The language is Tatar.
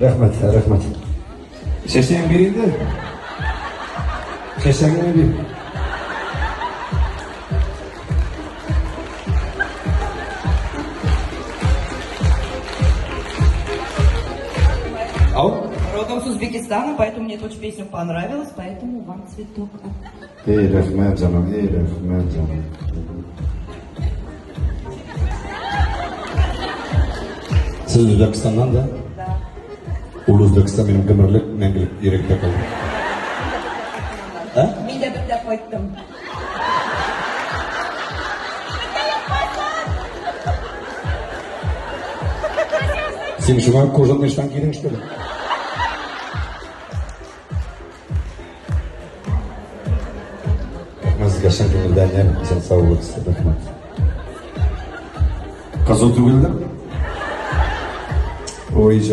Рәхмәт, рәхмәт. Чәчәң бир инде. Чәчәгеңне бир. Ау? Родом с Узбекистана, поэтому мне эта песня понравилась, поэтому вам цветок. Эй, рәхмәт, җаным, эй, рәхмәт, җаным. Сез Үзбәкстаннан да? Да. Ул Үзбәкстан минем гомерлек мәңгелек йөрәктә калды. Ә? Мин дә бер дә кайттым. Син шуңа кожаный штан кидең, что ли? Рәхмәт сезгә чын күңелдән, яме, исән сау булыгыз. Рәхмәт. Кызу түгелдер? Ой, җан.